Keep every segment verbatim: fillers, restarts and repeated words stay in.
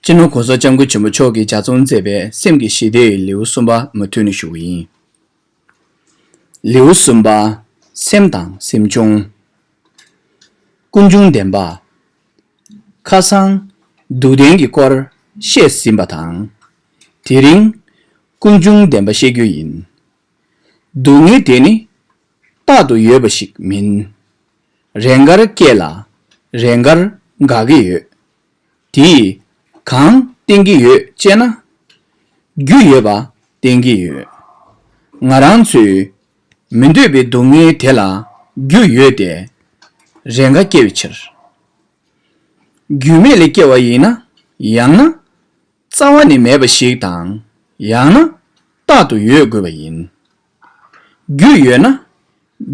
སྤྱི་ནོར་༸གོང་ས་༸སྐྱབས་མགོན་ཆེན་པོ་མཆོག་གིས་ལྗགས་རྩོམ་མཛད་པའི་སེམས་ཀྱི་ཞི་བདེའི་ལེའུ་གསུམ་པ་མུ་མཐུད་ནས་ཞུ་གི་ཡིན། ལེའུ་གསུམ་པ། སེམས་དང་སེམས་བྱུང་། ཀུན་འབྱུང་བདེན་པ། ཁ་སང་སྡུག་བདེན་གྱི་སྐོར་བཤད་ཟིན་པ་དང་། དེ་རིང་ཀུན་འབྱུང་བདེན་པ་བཤད་རྒྱུ་ཡིན། སྡུག་བསྔལ་དེ་ནི་རྟག་ཏུ་ཡོད་པ་ཞིག་མིན། རེས་འགའར་སྐྱེ་ལ་རེས་འགའར་འགག་གི་ཡོད། དེས་གང་བསྟན་གྱི་ཡོད་ཅེ་ན། རྒྱུ་ཡོད་པ་བསྟན་གྱི་ཡོད། ང་རང་ཚོས་མི་འདོད་པའི་སྡུག་བསྔལ་དེ་ལ་རྒྱུ་ཡོད་དེ། རེས་འགའ་སྐྱེ་བའི་ཕྱིར། རྒྱུ་མེད་ལས་སྐྱེ་བ་ཡིན་ན། ཡང་ན་རྩ་བ་ནས་མེད་པ་ཞིག་དང་། ཡང་ན་རྟག་ཏུ་ཡོད་དགོས་པ་ཡིན། རྒྱུ་ཡོད་ན།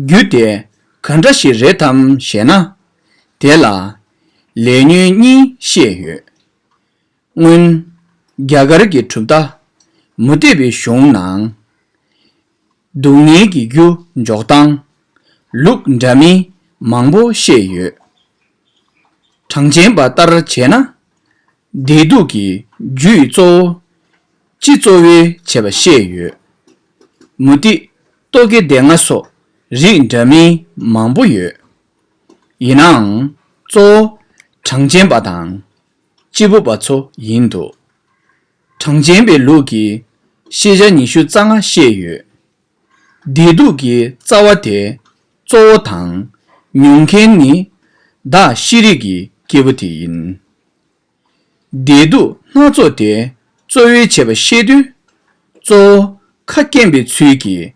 རྒྱུ་དེ་ག་འདྲ་ཞིག་རེད་དམ་ཞེ་ན། དེ་ལ་ལས་ཉོན་གཉིས་བཤད་ཡོད། སྔོན་རྒྱ་གར་གྱི་གྲུབ་མཐའ་མུ་སྟེགས་པའི་གཞུང་ནང་། སྡུག་བསྔལ་གྱི་རྒྱུ་འཇོག་སྟངས་ལུགས་འདྲ་མིན་མང་པོ་བཤད་ཡོད། གྲངས་ཅན་པ་ལྟར་བྱས་ན། བདེ་སྡུག་གི་རྒྱུའི་གཙོ་བོ་སྤྱི་གཙོ་བོའི་བྱེད་པ་བཤད་ཡོད། མུ་སྟེགས་རྟོག་གེ་སྡེ་ལྔ་སོགས་རིགས་འདྲ་མིན་མང་པོ་ཡོད། ཡིན་ནའང་གཙོ་བོ་གྲངས་ཅན་པ་དང་། སྐྱེས་བུ་པ་ཚོ་ཡིན་འདུག་གྲངས་ཅན་པའི་ལུགས་ཀྱི་ཤེས་བྱ་ཉི་ཤུ་རྩ་ལྔ་བཤད་ཡོད། བདེ་སྡུག་གི་རྩ་བ་དེ་གཙོ་བོ་དང་མྱོང་མཁན་ནི་བདག་ཤེས་རིག་གི་སྐྱེས་བུ་དེ་ཡིན། བདེ་སྡུག་སྣ་ཚོགས་དེ་གཙོ་བོའི་བྱེད་པ་ཤེས་དུས། གཙོ་བོ་ཁ་སྐྱེངས་པའི་ཚུལ་གྱིས་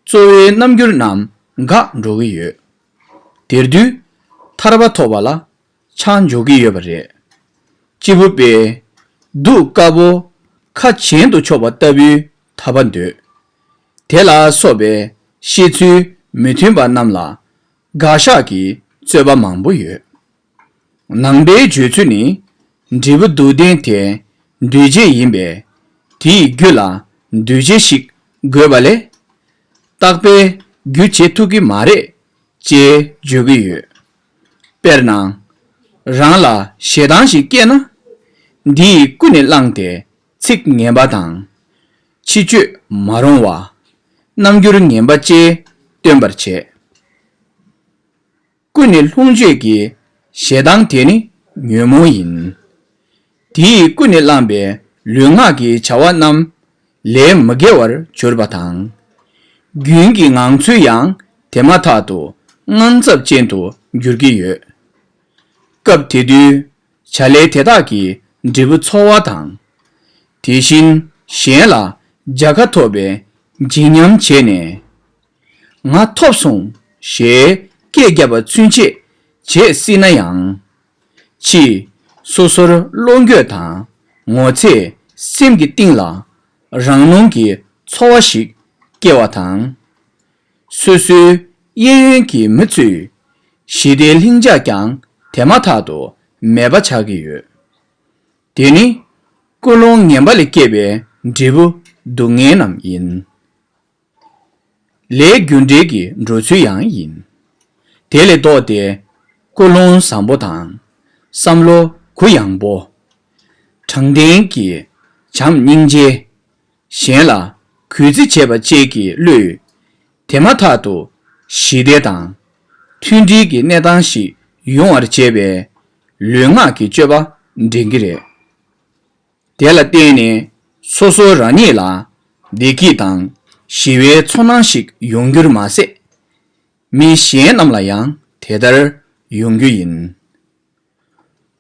གཙོ་བོའི་རྣམ་འགྱུར་རྣམས་འགག་འགྲོ་གི་ཡོད། དེར་དུས་ཐར་པ་ཐོབ་པ་ལ་ཆགས་འཇོག་གི་ཡོད་པ་རེད། སྐྱེས་བུ་པས་གདུགས་དཀར་པོ་ཁ་གྱེན་དུ་ཕྱོགས་པ་ལྟ་བུའི་ཐར་པ་འདོད། དེ་ལ་སོགས་པའི་བཤད་ཚུལ་མི་མཐུན་པ་རྣམས་ལ་དགག་བཞག་གི་རྩོད་པ་མང་པོ་ཡོད། ནང་པའི་བརྗོད་ཚུལ་ནི། འབྲས་བུ་སྡུག་བདེན་དེ་འདུས་བྱས་ཡིན་པས། དེའི་རྒྱུ་ལ་འདུས་བྱས་ཤིག་དགོས་པ་ལས། རྟག་པའི་རྒྱུ་བྱེད་ཐུབ་ཀྱི་མ་རེད་ཅེས་བརྗོད་ཀྱི་ཡོད། དཔེར་ན། རང་ལ་ཞེ་སྡང་ཞིག་སྐྱེས་ན། འདི་ཡིས་ཀུན་ནས་བསླངས་ཏེ་ཚིག་ངན་པ་དང་། ཕྱི་བཅོས་མ་རུང་བ། རྣམ་འགྱུར་ངན་པ་བཅས་སྟོན་པར་བྱེད། ཀུན་ནས་ལྷུང་བྱེད་ཀྱི་ཞེ་སྡང་དེ་ནི་ཉོན་མོངས་ཡིན། དེ་ཡིས་ཀུན་ནས་བསླངས་པའི་ལུས་ངག་གི་བྱ་བ་རྣམས་ལས་མི་དགེ་བར་གྱུར་པ་དང་། རྒྱུན་གྱི་ངང་ཚུལ་ཡང་དེ་མ་ཐག་ཏུ་དངངས་འཚབ་ཅན་དུ་འགྱུར་གྱི་ཡོད། སྐབས་དེ་དུས་བྱ་ལས་དེ་དག་གི་འབྲས་བུ་ཚོར་བ་དང་། དེ་བཞིན་གཞན་ལ་རྒྱལ་ཁ་ཐོབ་པའི་བརྗིད་ཉམས་བྱས་ནས། ང་ཐོབ་སོང་ཞེས་སྐད་བརྒྱབ་པ་ཚུན་ཆད་བྱེད་སྲིད་ན་ཡང་། ཕྱིས་སོ་སོར་བློ་འགྱོད་དང་ངོ་ཚས་སེམས་ཀྱི་གཏིང་ལ་རང་གནོང་གི་ཚོར་བ་ཞིག་སྐྱེ་བ་དང་། སོ་སོའི་གཡས་གཡོན་གྱི་མི་ཚོས་ཞི་བདེའི་ལྷིང་འཇགས་ཀྱང་དེ་མ་ཐག་ཏུ་མེད་པ་ཆགས་ཀྱི་ཡོད། དེ་ནི་ཀུན་སློང་ངན་པ་ལས་སྐྱེས་པའི་འབྲས་བུ་སྡུག་བསྔལ་རྣམས་ཡིན། ལས་རྒྱུ་འབྲས་ཀྱི་འགྲོ་ཚུལ་ཡང་ཡིན། དེ་ལས་ལྡོག་སྟེ་ཀུན་སློང་བཟང་པོ་དང་། བསམ་བློ་གུ་ཡངས་པོ། དྲང་བདེན་གྱི་བྱམས་སྙིང་རྗེ། གཞན་ལ་གུས་བརྩི་བྱེད་པ་བཅས་ཀྱི་བློས། དེ་མ་ཐག་ཏུ་ཞི་བདེ་དང་མཐུན་སྒྲིལ་གྱི་གནས་སྟངས་ཤིག་ཡོང་བར་བྱེད་པའི་ལུས་ངག་གི་སྤྱོད་པ་འདྲེན་གྱི་རེད། དེ་ལ་བརྟེན་ནས་སོ་སོ་རང་ཉིད་ལ་བདེ་སྐྱིད་དང་ཞི་བའི་ཚོར་སྣང་ཞིག་ཡོང་རྒྱུར་མ་ཟད། མི་གཞན་རྣམས་ལ་ཡང་དེ་ལྟར་ཡོང་རྒྱུ་ཡིན།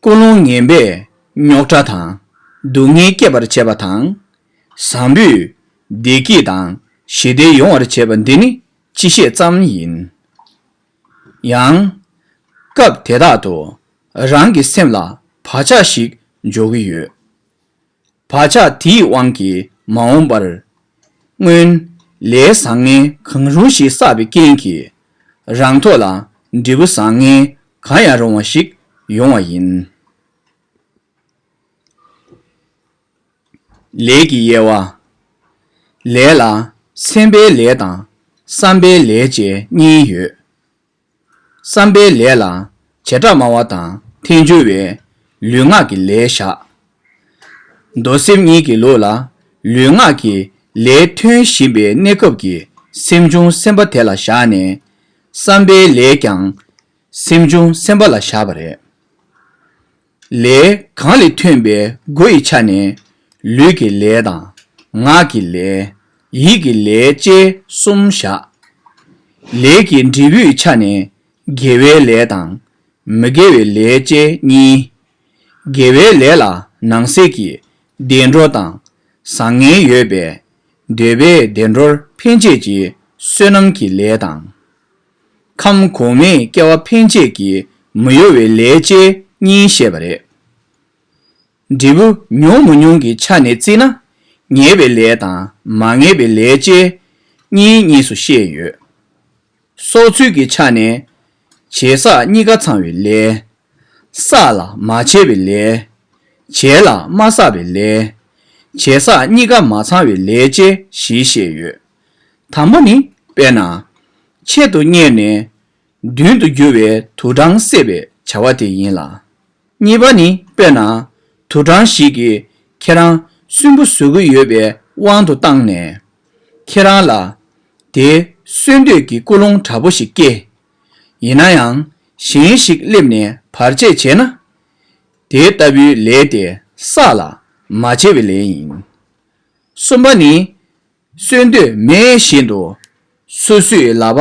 ཀུན་སློང་ངན་པས་རྙོག་དྲ་དང་སྡུག་བསྔལ་སྐྱེད་པར་བྱེད་པ་དང་། བཟང་པོས་བདེ་སྐྱིད་དང་ཞི་བདེ་ཡོང་བར་བྱེད་པ་འདི་ནི་སྤྱི་བཤད་ཙམ་ཡིན། ཡང་། སྐབས་དེ་དག་ཏུ་རང་གི་སེམས་ལ་བག་ཆགས་ཤིག་འཇོག་གི་ཡོད། བག་ཆགས་དེའི་དབང་གིས་མ་འོངས་པར། སྔོན་ལས་བཟང་ངན་གང་རུང་ཞིག་བསགས་པའི་རྐྱེན་གྱིས། རང་ཐོག་ལ་འབྲས་བུ་བཟང་ངན་གང་ཡང་རུང་བ་ཞིག་ཡོང་བ་ཡིན། ལས་ཀྱི་དབྱེ་བ། ལས་ལ་སེམས་པའི་ལས་དང་བསམ་པའི་ལས་བཅས་གཉིས་ཡོད། བསམ་པའི་ལས་ལ་བྱེ་བྲག་སྨྲ་བ་དང་ཐལ་འགྱུར་བས་ལུས་ངག་གི་ལས་བཞག་མདོ་སེམས་གཉིས་ཀྱི་ལུགས་ལ། ལུས་ངག་གི་ལས་ཐོན་བཞིན་པའི་གནས་སྐབས་ཀྱི་སེམས་བྱུང་སེམས་པ་དེ་ལ་བཞག་ནས། བསམ་པའི་ལས་ཀྱང་སེམས་བྱུང་སེམས་པ་ལ་བཞག་པ་རེད། ལས་གང་ལས་ཐོན་པའི་སྒོ་ཡི་ཆ་ནས། ལུས་ཀྱི་ལས་དང་། ངག་གི་ལས། ཡིད་ཀྱི་ལས་བཅས་གསུམ་བཞག་ལས་ཀྱི་འབྲས་བུའི་ཆ་ནས། དགེ་བའི་ལས་དང་། མི་དགེ་བའི་ལས་བཅས་གཉིས། དགེ་བའི་ལས་ལ་ནང་གསེས་ཀྱི་བདེ་འགྲོ་དང་། བཟང་ངན་ཡོད་པས། འདོད་པའི་བདེ་འགྲོར་ཕན་བྱེད་ཀྱི་བསོད་ནམས་ཀྱི་ལས་དང་། ཁམས་གོང་མའི་སྐྱེ་བ་ཕན་བྱེད་ཀྱི་མི་གཡོ་བའི་ལས་བཅས་གཉིས་བཤད་པ་རེད། འབྲས་བུ་མྱོང་མི་མྱོང་གི་ཆ་ནས་བརྩིས་ན། ངེས་པའི་ལས་དང་མ་ངེས་པའི་ལས་བཅས་གཉིས་གཉིས་སུ་བཤད་ཡོད། སྲོག་རྩོལ་གྱི་ཆ་ནས། བྱས་བསགས་གཉིས་ཀ་ཚང་བའི་ལས། བསགས་ལ་མ་བྱས་པའི་ལས། བྱས་ལ་མ་བསགས་པའི་ལས། བྱས་བསགས་གཉིས་ཀ་མ་ཚང་བའི་ལས་བཅས་བཞི་བཤད་ཡོད། དང་པོ་ནི། དཔེར་ན། ཆེད་དུ་གཉེར་ནས། མདུན་དུ་རྒྱུ་བའི་དུག་སྦྲང་བསད་པའི་བྱ་བ་དེ་ཡིན་ལ། གཉིས་པ་ནི། དཔེར་ན། དུག་སྦྲང་ཞིག་གིས་ཁྱེད་རང་སུན་པོ་བཟོ་གི་ཡོད་པའི་དབང་དུ་བཏང་ནས། ཁྱེད་རང་ལ་དེ་གསོད་འདོད་ཀྱི་ཀུན་སློང་དྲག་པོ་ཞིག་སྐྱེ། ཡིན་ན་ཡང་གཞན་ཞིག་སླེབས་ནས་བར་ཆད་བྱས་ན། དེ་ལྟ་བུའི་ལས་དེ་བསགས་ལ་མ་བྱས་པའི་ལས་ཡིན། གསུམ་པ་ནི། གསོད་འདོད་མེད་བཞིན་དུ། སོ་སོའི་ལག་པ་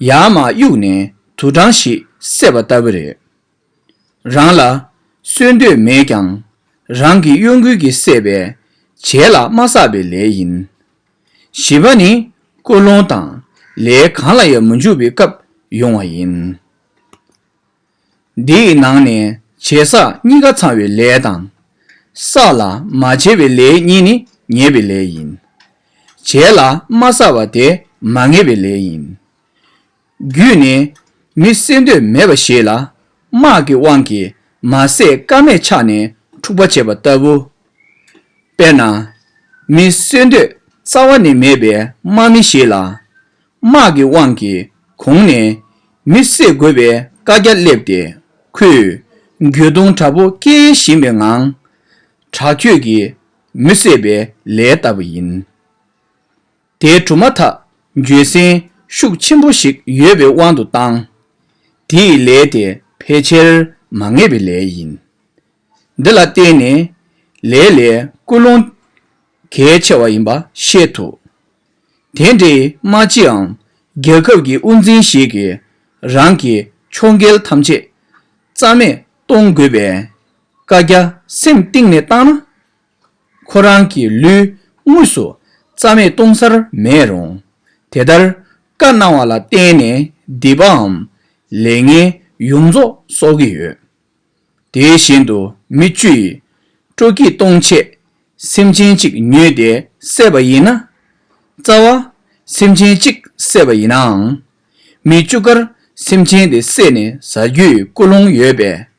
ཡར་མར་གཡུགས་ནས་དུག་སྦྲང་ཞིག་བསད་པ་ལྟ་བུ་རེད། རང་ལ་གསོད་འདོད་མེད་ཀྱང་། རང་གི་གཡོ་འགུལ་གྱིས་བསད་པའི་བྱས་ལ་མ་བསགས་པའི་ལས་ཡིན། བཞི་པ་ནི། ཀུན་སློང་དང་ལས་གང་ལ་ཡང་མི་འཇུག་པའི་སྐབས་ཡོང་བ་ཡིན། འདི་ཡི་ནང་ནས་བྱས་བསགས་གཉིས་ཀ་ཚང་བའི་ལས་དང་། བསགས་ལ་མ་བྱས་པའི་ལས་གཉིས་ནི་ངེས་པའི་ལས་ཡིན། བྱས་ལ་མ་བསགས་པ་དེ་མ་ངེས་པའི་ལས་ཡིན། རྒྱུད་ནས་མི་བསད་འདོད་མེད་པ་ཞིག་ལ་དམག་གི་དབང་གིས་མ་བསད་ཀ་མེད་ཆགས་ནས་འཁྲུག་པ་བྱེད་པ་ལྟ་བུ། དཔེར་ན། མི་གསོད་འདོད་རྩ་བ་ནས་མེད་པའི་དམག་མི་ཞིག་ལ། དམག་གི་དབང་གིས་གོང་ནས་མི་བསད་དགོས་པའི་བཀའ་རྒྱ་སླེབས་ཏེ། ཁོས་འགྱོད་གདུང་དྲག་པོ་སྐྱེ་བཞིན་པའི་ངང་། དྲག་སྤྱོད་ཀྱིས་མི་བསད་པའི་ལས་ལྟ་བུ་ཡིན། དེ་གྲུབ་མ་ཐག་འགྱོད་སེམས་ཤུགས་ཆེན་པོ་ཞིག་ཡོད་པའི་དབང་དུ་བཏང་། དེ་ཡི་ལས་དེ་ཕལ་ཆེར་མ་ངེས་པའི་ལས་ཡིན། འདི་ལ་བརྟེན་ནས་ལས་ལས་ཀུན་སློང་གལ་ཆེ་བ་ཡིན་པ་ཤེས་ཐུབ། དེ་འདྲའི་དམག་སྤྱིའམ་རྒྱལ་ཁབ་ཀྱི་དབུ་འཛིན་ཞིག་གིས་རང་གི་ཕྱོགས་འགལ་ཐམས་ཅད་རྩ་མེད་གཏོང་དགོས་པའི་བཀའ་རྒྱ་སེམས་གཏིང་ནས་བཏང་ན། ཁོ་རང་གི་ལུས་དངོས་སུ་རྩ་མེད་གཏོང་སར་མེད་རུང་། དེ་ལྟར་བཀའ་གནང་བ་ལ་བརྟེན་ནས་སྡིག་པའམ་ལས་ངན་ཡོངས་རྫོགས་གསོག་གི་ཡོད། དེ་བཞིན་དུ་མི་བཅུ་ཡིས་སྤྲོ་སྐྱིད་གཏོང་ཆེད་སེམས་ཅན་གཅིག་ཉོས་ཏེ་བསད་པ་ཡིན་ན། རྩ་བ་སེམས་ཅན་གཅིག་བསད་པ་ཡིན་ནའང་། མི་བཅུ་ཀར་སེམས་ཅན་དེ་བསད་ནས་ཟ་རྒྱུའི་ཀུན་སློང་ཡོད་པས།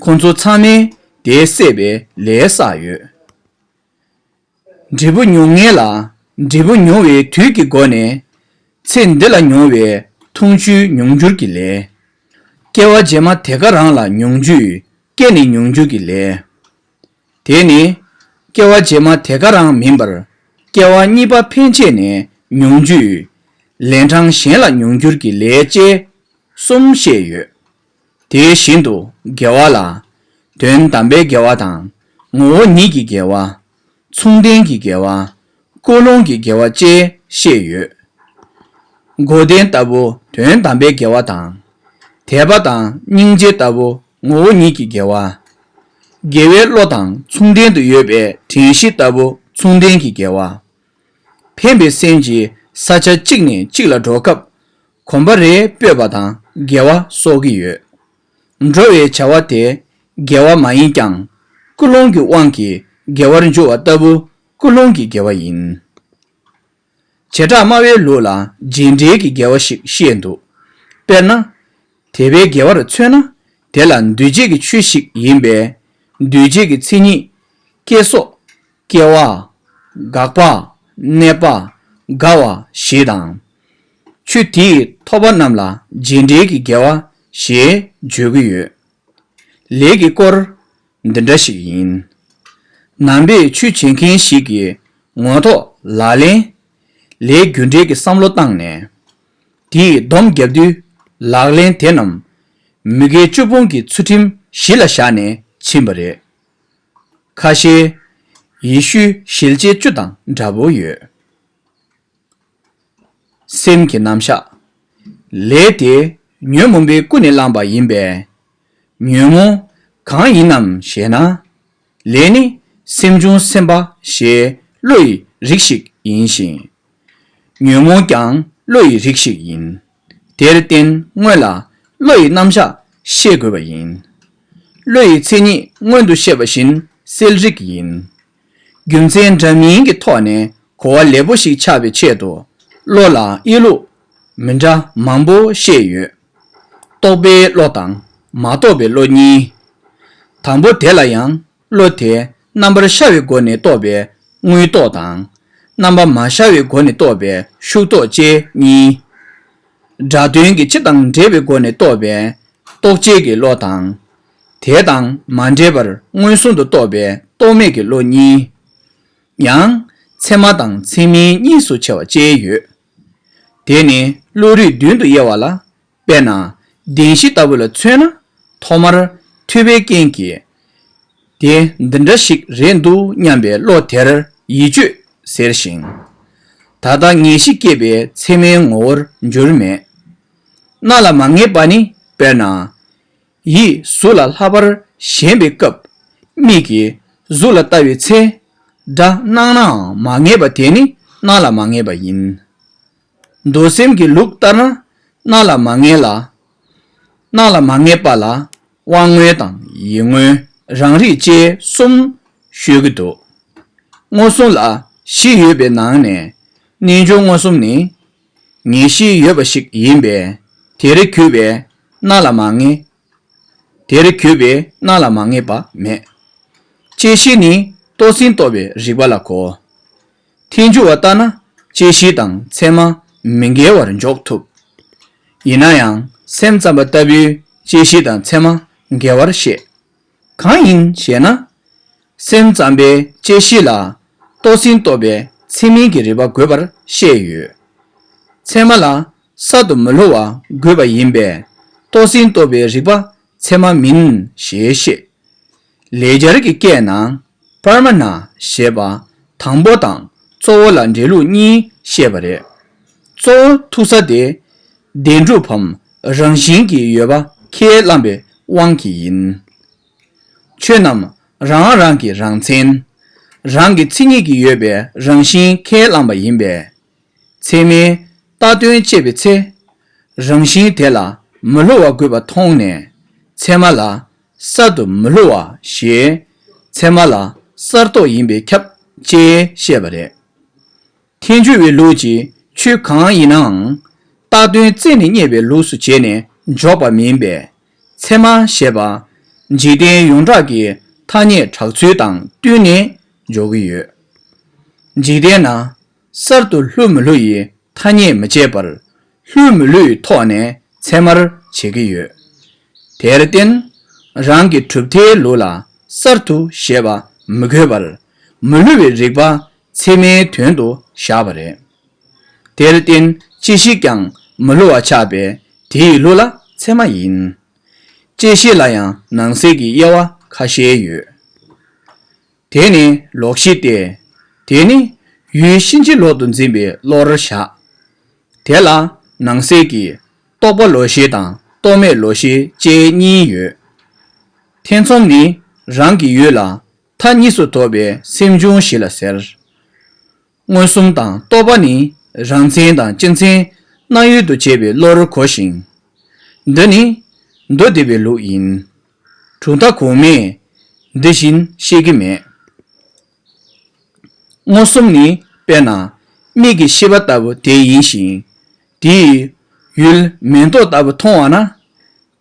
ཁོང་ཚོ་ཚང་མས་དེ་བསད་པའི་ལས་བསགས་ཡོད། འབྲས་བུ་མྱོང་ངེས་ལ། འབྲས་བུ་མྱོང་བའི་དུས་ཀྱི་སྒོ་ནས། ཚེ་འདི་ལ་མྱོང་བའི་འཐུང་ཆུའི་མྱོང་འགྱུར་གྱི་ལས། སྐྱེ་བ་རྗེས་མ་དེ་ག་རང་ལ་མྱོང་འགྱུར། སྐྱེས་ནས་མྱོང་འགྱུར་གྱི་ལས། དེ་ནི། སྐྱེ་བ་རྗེས་མ་དེ་ག་རང་མིན་པར། སྐྱེ་བ་གཉིས་པ་ཕན་ཆད་ནས་མྱོང་འགྱུར། ལན་གྲངས་གཞན་ལ་མྱོང་འགྱུར་གྱི་ལས་བཅས་གསུམ་བཤད་ཡོད། དེ་བཞིན་དུ་དགེ་བ་ལ། དོན་དམ་པའི་དགེ་བ་དང་། ངོ་བོ་ཉིད་ཀྱི་དགེ་བ། མཚུངས་ལྡན་གྱི་དགེ་བ། ཀུན་སློང་གི་དགེ་བ་བཅས་བཤད་ཡོད། མགོ་ལྡན་ལྟ་བུ་དོན་དམ་པའི་དགེ་བ་དང་། དད་པ་དང་སྙིང་རྗེ་ལྟ་བུ་ངོ་བོ་ཉིད་ཀྱི་དགེ་བ། དགེ་བའི་བློ་དང་མཚུངས་ལྡན་དུ་ཡོད་པའི་དྲན་ཤེས་ལྟ་བུ་མཚུངས་ལྡན་གྱི་དགེ་བ། ཕན་པའི་སེམས་ཀྱིས་ས་ཆ་གཅིག་ནས་གཅིག་ལ་འགྲོ་སྐབས། གོམ་པ་རེ་སྤོས་པ་དང་དགེ་བ་གསོག་གི་ཡོད། འགྲོ་བའི་བྱ་བ་དེ་དགེ་བ་མ་ཡིན་ཀྱང་། ཀུན་སློང་གི་དབང་གིས་དགེ་བར་འགྱུར་བ་ལྟ་བུ་ཀུན་སློང་གི་དགེ་བ་ཡིན། བྱེ་བྲག་སྨྲ་བའི་ལུགས་ལ་རྗེས་འབྲེལ་གྱི་དགེ་བ་ཞིག་བཤད་འདུག་དཔེར་ན། དད་པའི་དགེ་བར་མཚོན་ན། དེ་ལ་འདུས་བྱས་ཀྱི་ཆོས་ཤིག་ཡིན་པས། འདུས་བྱས་ཀྱི་མཚན་ཉིད། སྐྱེ་སོགས། སྐྱེ་བ། འགག་པ། གནས་པ། དགའ་བ་ཞེས་དང་། ཆོས་དེའི་ཐོབ་པ་རྣམས་ལ་རྗེས་འབྲེལ་གྱི་དགེ་བ་ཞེས་བརྗོད་ཀྱི་ཡོད། ལས་ཀྱི་སྐོར་འདི་འདྲ་ཞིག་ཡིན། ནང་པའི་ཆོས་བྱེད་མཁན་ཞིག་གིས་ངོ་ཐོག་ལག་ལེན། ལས་རྒྱུ་འབྲས་ཀྱི་བསམ་བློ་བཏང་ནས། དེའི་སྡོམ་བརྒྱབ་དུས་ལག་ལེན་དེ་རྣམས་མི་དགེ་བཅུ་སྤོང་གི་ཚུལ་ཁྲིམས་གཞི་ལ་བཞག་ནས་ཕྱིན་པ་རེད། ཁ་ཤས་ཡེ་ཤུའི་ཞལ་ལྕེ་བཅུ་དང་འདྲ་པོ་ཡོད། སེམས་ཀྱི་རྣམ་གཞག་ལས་དེ་ཉོན་མོངས་པས་ཀུན་ནས་བསླངས་པ་ཡིན་པས། ཉོན་མོངས་གང་ཡིན་ནམ་ཞེ་ན། ལས་ནི་སེམས་བྱུང་སེམས་པ་ཞེས་བློ་ཡི་རིགས་ཤིག་ཡིན་ཞིང་། ཉོན་མོངས་ཀྱང་བློ་ཡི་རིགས་ཤིག་ཡིན། དེར་བརྟེན་སྔོན་ལ་བློ་ཡི་རྣམ་གཞག་ཤེས་དགོས་པ་ཡིན། བློ་ཡི་མཚན་ཉིད་སྔོན་དུ་བཤད་པ་བཞིན་གསལ་རིག་ཡིན། རྒྱུ་མཚན་འདྲ་མིན་གྱི་ཐོག་ནས་གོ་བ་ལེགས་པོ་ཞིག་ཆགས་པའི་ཆེད་དུ་བློ་ལ་དབྱེ་ལུགས་མི་འདྲ་མང་པོ་བཤད་ཡོད། རྟོག་པའི་བློ་དང་མ་རྟོགས་པའི་བློ་གཉིས། དང་པོ་དེ་ལ་ཡང་བློ་དེ་རྣམ་པར་ཤར་བའི་སྒོ་ནས་རྟོགས་པའི་དངོས་རྟོགས་དང་། རྣམ་པ་མ་ཤར་བའི་སྒོ་ནས་རྟོགས་པའི་ཤུགས་རྟོགས་བཅས་གཉིས། སྒྲ་དོན་གྱི་སྤྱི་དང་འབྲེལ་བའི་སྒོ་ནས་རྟོགས་པའི་རྟོགས་བཅས་ཀྱི་བློ་དང་། དེ་དང་མ་འབྲེལ་བར་མངོན་སུམ་དུ་རྟོགས་པའི་རྟོག་མེད་ཀྱི་བློ་གཉིས། ཡང་ཚད་མ་དང་ཚད་མིན་གཉིས་སུ་ཕྱེ་བ་བཅས་ཡོད། དེ་ནི་བློ་རིགས་བདུན་དུ་དབྱེ་བ་ལ། དཔེར་ན་བདེན་བཞི་ལྟ་བུ་ལ་མཚོན་ན། ཐོག་མར་ཐོས་པའི་རྐྱེན་གྱིས། དེ་འདི་འདྲ་ཞིག་རེད་འདུག་སྙམ་པའི་བློ་དེར་ཡིད་དཔྱོད་ཟེར་ཞིང་། ད་ལྟ་ངེས་ཤེས་སྐྱེས་པའི་ཚད་མའི་ངོ་བོར་འགྱུར་མེད། སྣང་ལ་མ་ངེས་པ་ནི་དཔེར་ན། ཡིད་གཟུགས་ལ་ལྷག་པར་ཞེན་པའི་སྐབས། མིག་གིས་གཟུགས་ལ་ལྟ་བའི་ཚེ། སྒྲ་སྣང་ནའང་མ་ངེས་པ་དེ་ནི་སྣང་ལ་མ་ངེས་པ་ཡིན། མདོ་སེམས་ཀྱི་ལུགས་ལྟར་ན། སྣང་ལ་མ་ངེས་ལ། སྣང་ལ་མ་ངེས་པ་ལ་དབང་མངོན་དང་ཡིད་མངོན་རང་རིག་བཅས་གསུམ་ཤོད་ཀྱི་འདུག་མངོན་སུམ་ལ་བཞི་ཡོད་པའི་ནང་ནས་རྣལ་འབྱོར་མངོན་སུམ་ནི་ངེས་ཤེས་ཡོད་པ་ཞིག་ཡིན་པས། དེར་གྱུར་པའི་སྣང་ལ་མ་ངེས། དེར་གྱུར་པའི་སྣང་ལ་མ་ངེས་པ་མེད། བཅད་ཤེས་ནི་རྟོགས་ཟིན་རྟོགས་པའི་རིག་པ་ལ་གོ། ཐལ་འགྱུར་བ་ལྟར་ན་བཅད་ཤེས་དང་ཚད་མ་མི་འགལ་བར་འཇོག་ཐུབ། ཡིན་ན་ཡང་སེམས་ཙམ་པ་ལྟ་བུས་བཅད་ཤེས་དང་ཚད་མ་འགལ་བར་བཤད། གང་ཡིན་ཞེ་ན། སེམས་ཙམ་པས་བཅད་ཤེས་ལ་རྟོགས་ཟིན་རྟོགས་པའི་ཚད་མིན་གྱི་རིག་པ་དགོས་པར་བཤད་ཡོད། ཚད་མ་ལ་གསར་དུ་མི་སླུ་བ་དགོས་པ་ཡིན་པས་རྟོགས་ཟིན་རྟོགས་པའི་རིག་པ་ཚད་མ་མིན་ཞེས་བཤད། ལེགས་སྦྱར་གྱི་སྐད་ནང་པར་མ་ཎ་ཞེས་པ་དང་པོ་དང་གཙོ་བོ་ལ་འབྲེལ་ལུགས་གཉིས་བཤད་པ་རེད། གཙོ་བོ་ཐུག་ས་དེ་བདེན་གྲུབ་བམ་རང་བཞིན་གྱིས་ཡོད་པ་ཁས་བླངས་པའི་དབང་གིས་ཡིན། ཆོས་རྣམས་རང་རང་གི་རང་མཚན། རང་གི་མཚན་ཉིད་ཀྱིས་ཡོད་པའི་རང་བཞིན་ཁས་བླངས་པ་ཡིན་པས། ཚད་མའི་བཏགས་དོན་དཔྱད་པའི་ཚེ། རང་བཞིན་དེ་ལ་མི་སླུ་བ་དགོས་པ་མཐོང་ནས། ཚད་མ་ལ་གསར་དུ་མི་སླུ་བ་ཞེས། ཚད་མ་ལ་གསར་རྟོགས་ཡིན་པས་ཁྱབ་ཅེས་བཤད་པ་རེད། ཐལ་འགྱུར་བའི་ལུགས་ཀྱིས་ཆོས་གང་ཡིན་ནའང་། བཏགས་དོན་རྩད་ནས་རྙེད་པའི་ལུགས་སུ་བྱས་ནས་འཇོག་པ་མིན་པས། ཚད་མ་ཞེས་པ། འཇིག་རྟེན་ཡོངས་གྲགས་ཀྱི་ཐ་སྙད་གྲགས་ཚུལ་དང་བསྟུན་ནས་འཇོག་གི་ཡོད། འཇིག་རྟེན་ན་གསར་དུ་སླུ་མི་སླུ་ཡི་ཐ་སྙད་མི་བྱེད་པར། སླུ་མི་སླུ་ཡི་ཐོག་ནས་ཚད་མར་བྱེད་ཀྱི་ཡོད། དེར་བརྟེན། རང་གི་གྲུབ་མཐའི་ལུགས་ལ་གསར་དུ་ཞེས་པ་མི་དགོས་པར། མི་སླུ་བའི་རིག་པ་ཚད་མའི་དོན་དུ་བཞག་པ་རེད། དེར་བརྟེན་བཅད་ཤེས་ཀྱང་མི་སླུ་བ་ཆགས་པས་དེ་ཡི་ལུགས་ལ་ཚད་མ་ཡིན། བཅད་ཤེས་ལ་ཡང་ནང་གསེས་ཀྱི་དབྱེ་བ་ཁ་ཤས་ཡོད། དེ་ནི་ལོག་ཤེས་ཏེ། དེ་ནི་ཡུལ་ཕྱིན་ཅི་ལོག་ཏུ་འཛིན་པའི་བློར་བཞག་དེ་ལ་ནང་གསེས་ཀྱི་རྟོག་པ་ལོག་ཤེས་དང་རྟོག་མེད་ལོག་ཤེས་བཅས་གཉིས་ཡོད། ཐེ་ཚོམ་ནི་རང་གི་ཡུལ་ལ་མཐའ་གཉིས་སུ་དོགས་པའི་སེམས་བྱུང་བཞི་ལ་ཟེར། མངོན་སུམ་དང་རྟོག་པ་ནི་རང་མཚན་དང་སྤྱི་མཚན་སྣང་ཡུལ་དུ་བྱེད་པའི་བློར་གོ་ཞིང་། འདི་ནི་མདོ་སྡེ་པའི་ལུགས་ཡིན། གྲུབ་མཐའ་གོང་མས་འདི་བཞིན་བཤད་ཀྱི་མེད། མངོན་སུམ་ནི་དཔེར་ན་མིག་གི་ཤེས་པ་ལྟ་བུ་དེ་ཡིན་ཞིང་། དེའི་ཡུལ་མེ་ཏོག་ལྟ་བུ་མཐོང་བ་ན།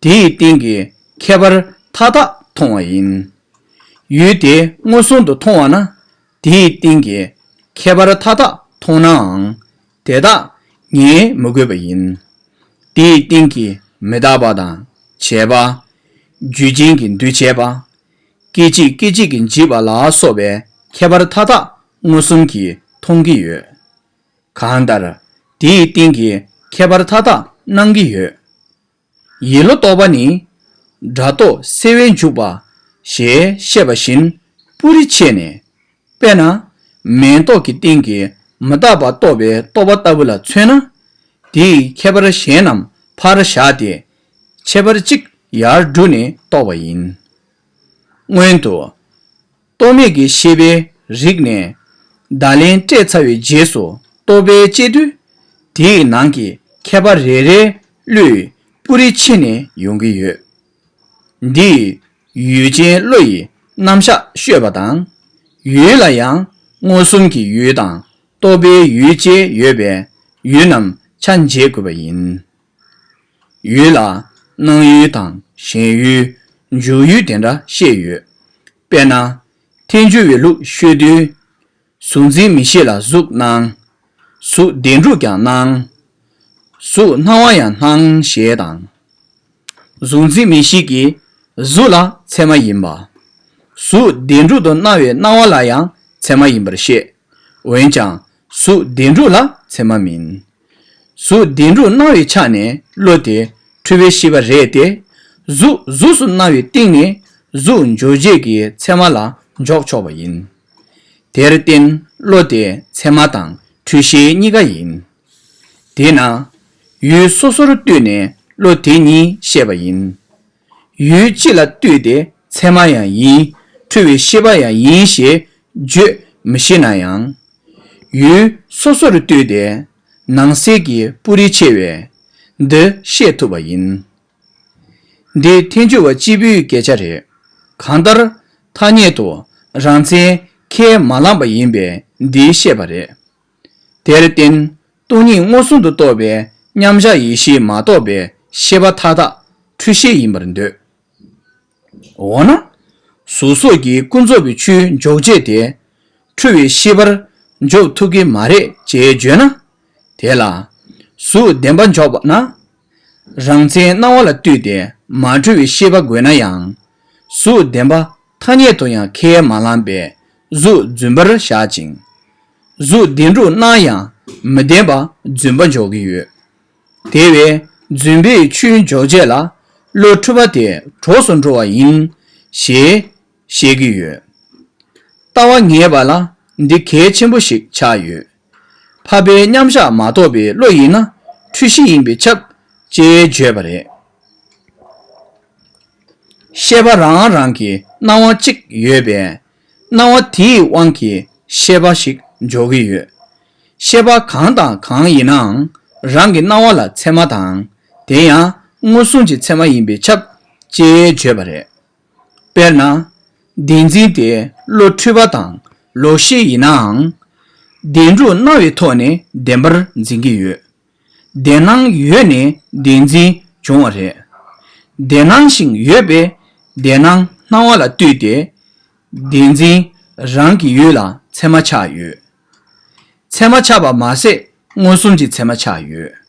དེའི་སྟེང་གི་ཁྱད་པར་མཐའ་དག་མཐོང་བ་ཡིན། ཡུལ་དེ་མངོན་སུམ་དུ་མཐོང་བ་ན། དེའི་སྟེང་གི་ཁྱད་པར་མཐའ་དག་མཐོང་ནའང་། དེ་དག་ངེས་མི་དགོས་པ་ཡིན། དེའི་སྟེང་གི་མི་རྟག་པ་དང་བྱས་པ། རྒྱུ་ཅན་གྱི་འདུས་བྱས་པ། སྐད་ཅིག་སྐད་ཅིག་གིས་འཇིག་པ་ལ་སོགས་པའི་ ཁྱད་པར་མཐའ་དག་མངོན་སུམ་གྱིས་མཐོང་གི་ཡོད། གང་ལྟར། དེའི་སྟེང་གི་ཁྱད་པར་མཐའ་དག་སྣང་གི་ཡོད། ཡིད་བློ་རྟོག་པ་ནི། སྒྲ་རྟོག་སེལ་བས་འཇུག་པ། ཞེས་བཤད་པ་བཞིན་སྤུ་རིས་ཕྱེ་ནས། དཔེར་ན། མེ་ཏོག་གི་སྟེང་གི་མི་རྟག་པ་རྟོགས་པའི་རྟོག་པ་ལྟ་བུ་ལ་མཚོན་ན། དེའི་ཁྱད་པར་གཞན་རྣམས་ཕར་བཞག་སྟེ། ཁྱད་པར་གཅིག་ཡར་བསྒྲུགས་ནས་རྟོགས་པ་ཡིན། སྔོན་དུ། རྟོག་མེད་ཀྱི་ཤེས་པའི་རིགས་ནས། བརྡ་ལན་སྤྲད་ཚར་བའི་རྗེས་སུ་རྟོག་པས་དཔྱད་དུས། དེའི་ནང་གི་ཁྱད་པར་རེ་རེ་བློས་སྤུ་རིས་ཕྱེ་ནས་ཡོང་གི་ཡོད། འདིས་ཡུལ་ཅན་བློ་ཡི་རྣམ་གཞག་ཤོད་པ་དང་། ཡུལ་ལ་ཡང་མངོན་སུམ་གྱི་ཡུལ་དང་རྟོག་པའི་ཡུལ་བཅས་ཡོད་པས། ཡུལ་རྣམས་ཆ་འབྱེད་དགོས་པ་ཡིན། ཡུལ་ལ་སྣང་ཡུལ་དང་ཞེན་ཡུལ། འཇུག་ཡུལ་དེ་འདྲ་བཤད་ཡོད། དཔེར་ན། ཐལ་འགྱུར་བའི་ལུགས་ཤོད་དུས། གཟུགས་འཛིན་མིག་ཤེས་ལ་གཟུགས་སྣང་། གཟུགས་བདེན་གྲུབ་ཀྱང་སྣང་། གཟུགས་སྣང་བ་ཡང་སྣང་ཞེས་དང་། གཟུགས་འཛིན་མིག་ཤེས་ཀྱིས་གཟུགས་ལ་ཚད་མ་ཡིན་པ། གཟུགས་བདེན་གྲུབ་ཏུ་སྣང་བའི་སྣང་བ་ལ་ཡང་ཚད་མ་ཡིན་པར་བཤད། འོན་ཀྱང་གཟུགས་བདེན་གྲུབ་ལ་ཚད་མ་མིན། གཟུགས་བདེན་གྲུབ་སྣང་བའི་ཆ་ནས་བློ་དེ་འཁྲུལ་པའི་ཤེས་པ་རེད་དེ། གཟུགས་གཟུགས་སུ་སྣང་བའི་སྟེང་ནས་གཟུགས་འཇོག་བྱེད་ཀྱི་ཚད་མ་ལ་འཇོག་ཆོག་པ་ཡིན། དེར་བརྟེན་བློ་དེ་ཚད་མ་དང་འཁྲུལ་ཤེས་གཉིས་ཀ་ཡིན། དེས་ན། ཡུལ་སོ་སོར་ལྟོས་ནས་བློ་དེ་གཉིས་བཤད་པ་ཡིན། ཡུལ་སྤྱི་ལ་ལྟོས་ཏེ་ཚད་མ་ཡང་ཡིན། འཁྲུལ་བའི་ཤེས་པ་ཡང་ཡིན་ཞེས་བརྗོད་མི་ཤེས་ན་ཡང་། ཡུལ་སོ་སོར་ལྟོས་ཏེ་ནང་གསེས་ཀྱི་སྤུ་རིས་ཕྱེ་བས་འདི་བཤད་ཐུབ་པ་ཡིན། འདི་ཐལ་འགྱུར་བ་སྐྱེས་བུའི་སྐད་ཆ་རེད། གང་ལྟར་ཐ་སྙད་དུ་རང་མཚན་ཁས་མ་བླངས་པ་ཡིན་པས་འདི་བཤད་པ་རེད། དེར་བརྟེན་སྟོང་ཉིད་མངོན་སུམ་དུ་རྟོགས་པའི་མཉམ་གཞག་ཡེ་ཤེས་མ་གཏོགས་པའི་ཤེས་པ་མཐའ་དག་འཁྲུལ་ཤེས་ཡིན་པར་འདོད། འོ་ན། གཟུགས་སོགས་ཀྱི་ཀུན་རྫོབ་པའི་ཆོས་འཇོག་བྱེད་དེ། འཁྲུལ་བའི་ཤེས་པར་འཇོག་ཐུབ་ཀྱི་མ་རེད་ཅེས་བརྗོད་ན། དེ་ལ། གཟུགས་བདེན་པ་འཇོག་པ་ན། རང་མཚན་སྣང་བ་ལ་ལྟོས་ཏེ་མ་འཁྲུལ་བའི་ཤེས་པ་དགོས་ན་ཡང་། གཟུགས་བདེན་པ་ཐ་སྙད་དུ་ཡང་ཁས་མ་བླངས་པས་གཟུགས་རྫུན་པར་བཞག་ཅིང་། གཟུགས་བདེན་གྲུབ་སྣང་ཡང་མི་བདེན་པ་རྫུན་པ་འཇོག་གི་ཡོད། དེ་བས་རྫུན་པའི་ཆོས་འཇོག་བྱེད་ལ་བློ་འཁྲུལ་པ་དེ་གྲོགས་སུ་འགྲོ་བ་ཡིན། ཞེས་བཤད་ཀྱི་ཡོད། ལྟ་བ་ངེས་པ་ལ་འདི་གལ་ཆེན་པོ་ཞིག་ཆགས་ཡོད། འཕགས་པའི་མཉམ་གཞག་མ་གཏོགས་པའི་བློ་ཡིན་ན་འཁྲུལ་གཞི་ཡིན་པས་ཁྱབ་ཅེས་བརྗོད་པ་རེད། ཤེས་པ་རང་རང་གི་སྣང་བ་གཅིག་ཡོད་པས། སྣང་བ་དེའི་དབང་གིས་ཤེས་པ་ཞིག་འཇོག་གི་ཡོད། ཤེས་པ་གང་དང་གང་ཡིན་ནའང་རང་གི་སྣང་བ་ལ་ཚད་མ་དང་། དེ་ཡང་མངོན་སུམ་གྱི་ཚད་མ་ཡིན་པས་ཁྱབ་ཅེས་བརྗོད་པ་རེད། དཔེར་ན། བདེན་འཛིན་དེ་བློ་འཁྲུལ་པ་དང་ལོག་ཤེས་ཡིན་ནའང་། བདེན་གྲུབ་སྣང་བའི་ཐོག་ནས་བདེན་པར་འཛིན་གྱི་ཡོད། བདེན་སྣང་ཡོད་ནས་བདེན་འཛིན་བྱུང་བ་རེད། བདེན་སྣང་ཞིག་ཡོད་པས་བདེན་སྣང་སྣང་བ་ལ་ལྟོས་ཏེ། བདེན་འཛིན་རང་གི་ཡུལ་ལ་ཚད་མ་ཆགས་ཡོད། ཚད་མ་ཆགས་པ་མ་ཟད་མངོན་སུམ་གྱི་ཚད་མ་ཆགས་ཡོད།